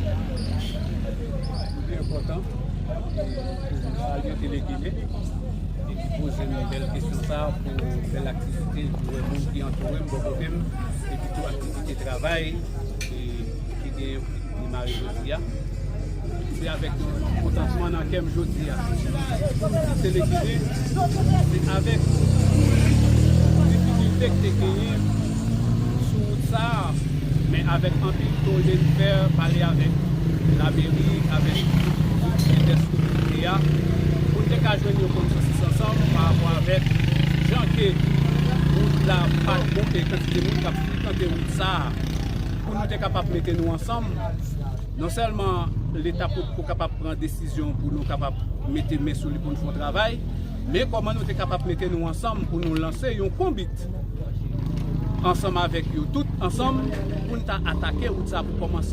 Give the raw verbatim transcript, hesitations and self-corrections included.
Li enpòtan pou m salye Tele Ginen e ki poze m bèl kesyon sa pou bèl aktivite pou wè moun ki antoure m bò kote m epi tou aktivite travay e ki gen demare jodi a. Se avèk yon kontantman nan kè m jodi a. Tele Ginen, se avèk difikilte k te genyen sou wout sa a, men avèk anpil tolè n fè pale avèk lameri, avèk tout leaders kominote a, pou n te ka jwenn yon konsansis ansanm pa rapò avèk jan ke wout la pa t bon e kantite moun k ap frekante wout sa a. Pou nou te kapab mete nou ansanm, non sèlman Leta potko kapab pran desizyon pou nou kapab mete men sou li pou n fè yon travay, men kòman nou te kapab mete nou ansanm pou nou lanse yon konbit ansanm avèk yo tout ansanm pou n ta atake wout sa pou kòmanse